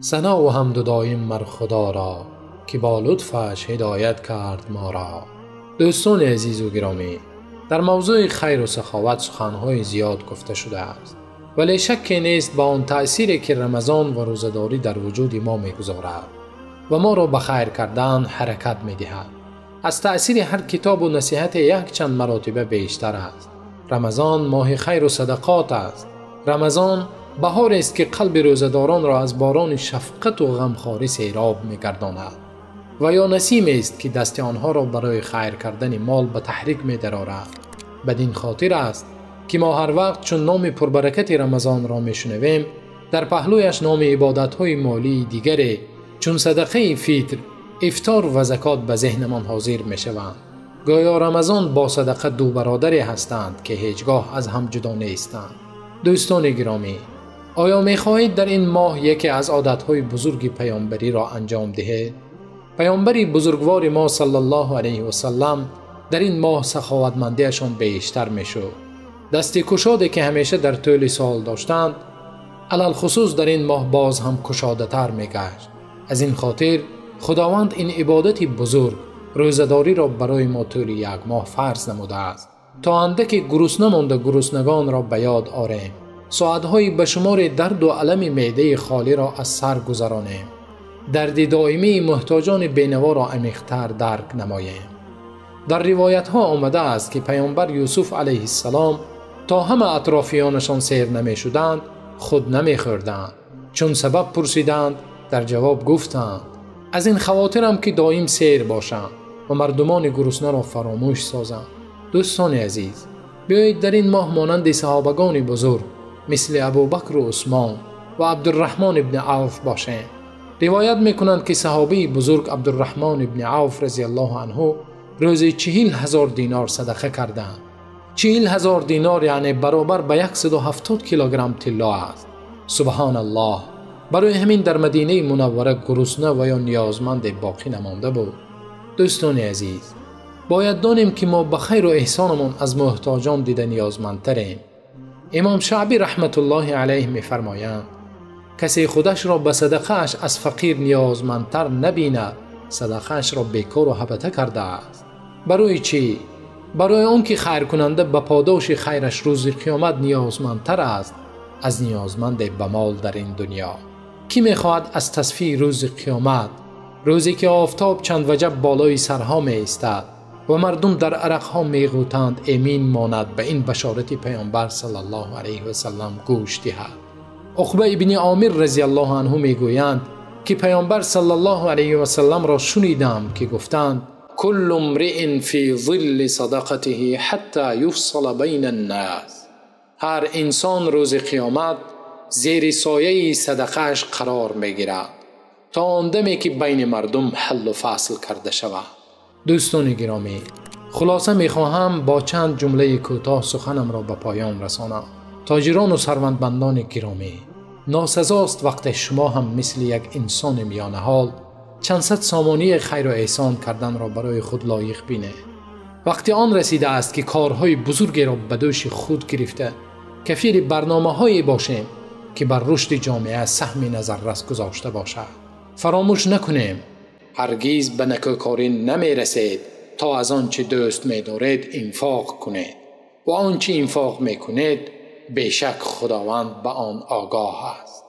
Сано ва ҳамду доим мар Худоро, ки бо лутфаш ҳидоят кард моро. Дӯстони азизу гиромӣ, дар мавзӯи хайру саховат суханҳои зиёд гуфта шудааст, вале шакке нест ба он таъсире ки Рамазон ва рӯзадорӣ дар вуҷуди мо мегузорад ва моро ба хайр кардан ҳаракат медиҳад. Аз таъсири ҳар китобу насиҳат якчанд маротиба бештар аст. Рамазон моҳи хайру садақот аст. Рамазон баҳорест ки қалби рӯзадоронро аз борони шафқату ғамхорӣ сероб мегардонад ва ё насимест ки дасти онҳоро барои хайр кардани мол ба таҳрик медарорад. Бадин хотир аст ки мо ҳар вақт чун номи пурбаракати Рамазонро мешунавем, дар паҳлӯяш номи ибодатҳои молии дигаре чун садақаи фитр, ифтор ва закот ба зеҳнамон ҳозир мешаванд. Гӯё Рамазон бо садақа ду бародаре ҳастанд ки ҳеҷ гоҳ аз ҳам ҷудо нестанд. Дӯстони гиромӣ, оё мехоҳед дар ин моҳ яке аз одатҳои бузурги паёмбариро анҷом диҳед? Паёмбари бузургвори мо саллаллоҳу алайҳи васаллам дар ин моҳ саховатмандиашон бештар мешуд. Дасти кушоде ки ҳамеша дар тӯли сол доштанд, алалхусус дар ин моҳ боз ҳам кушодатар мегашт. Аз ин хотир Худованд ин ибодати бузург рӯзадориро барои мо тӯли як моҳ фарз намудааст, то андаке гурусна монда гуруснагонро ба ёд орем, соатҳои ба шумори дарду алами меъдаи холиро аз сар гузаронем, дарди доимии муҳтоҷони бенаворо амиқтар дарк намоем. Дар ривоятҳо омадааст ки паёмбар Юсуф алайҳиссалом то ҳама атрофиёнашон сер намешуданд, худ намехӯрданд. Чун сабаб пурсиданд, дар ҷавоб гуфтанд: аз ин хавотирам ки доим сер бошам ва мардумони гуруснаро фаромӯш созам. Дӯстони азиз, биёед дар ин моҳ монанди саҳобагони бузург мисли Абубакру Усмон ва Абдурраҳмон ибни Авф бошем. Ривоят мекунанд ки саҳобаи бузург Абдурраҳмон ибни Авф разияллоҳу анҳу рӯзи 40,000 динор садақа карданд. 40,000 динор яъне баробар ба 170 килограмм тилло аст. Субҳоналлоҳ! Барои ҳамин дар Мадинаи Мунаввара гурусна ва ё ниёзманде боқӣ намонда буд. Дӯстони азиз, бояд донем ки мо ба хайру эҳсонамон аз муҳтоҷон дида ниёзмандтарем. Имом Шаъбӣ раҳматуллоҳи алайҳ мефармоянд: касе худашро ба садақааш аз фақир ниёзмандтар набинад, садақаашро бекору ҳабата кардааст. Барои чӣ? Барои он ки хайркунанда ба подоши хайраш рӯзи қиёмат ниёзмандтар аст аз ниёзманде ба мол дар ин дунё. Кӣ мехоҳад аз тасфии рӯзи қиёмат, рӯзе ки офтоб чанд ваҷаб болои сарҳо меистад ва мардум дар арақҳо меғӯтанд, эмин монад, ба ин башорати паёмбар саллаллоҳу алайҳи васаллам гӯш диҳад? Уқба ибни Омир разияллоҳу анҳу мегӯянд ки паёмбар саллаллоҳу алайҳи васалламро шунидам ки гуфтанд: куллу мриин фи зилли садақатиҳи ҳатта юфсала байна ннас. Ҳар инсон рӯзи қиёмат зери сояи садақааш қарор мегирад то он даме ки байни мардум ҳаллу фасл карда шавад. Дӯстони гиромӣ, хулоса мехоҳам бо чанд ҷумлаи кӯтоҳ суханамро ба поён расонам. Тоҷирону сарватмандони гиромӣ, носазост вақте шумо ҳам мисли як инсони миёнаҳол чанд сад сомонии хайру эҳсон карданро барои худ лоиқ бинед. Вақти он расидааст ки корҳои бузургеро ба дӯши худ гирифта кафили барномаҳое бошем ки бар рушди ҷомеа саҳми назаррас гузошта бошад. Фаромӯш накунем, ҳаргиз ба накӯкорӣ намерасед то аз он чӣ дӯст медоред инфоқ кунед ва он чӣ инфоқ мекунед бешак Худованд ба он огоҳ аст.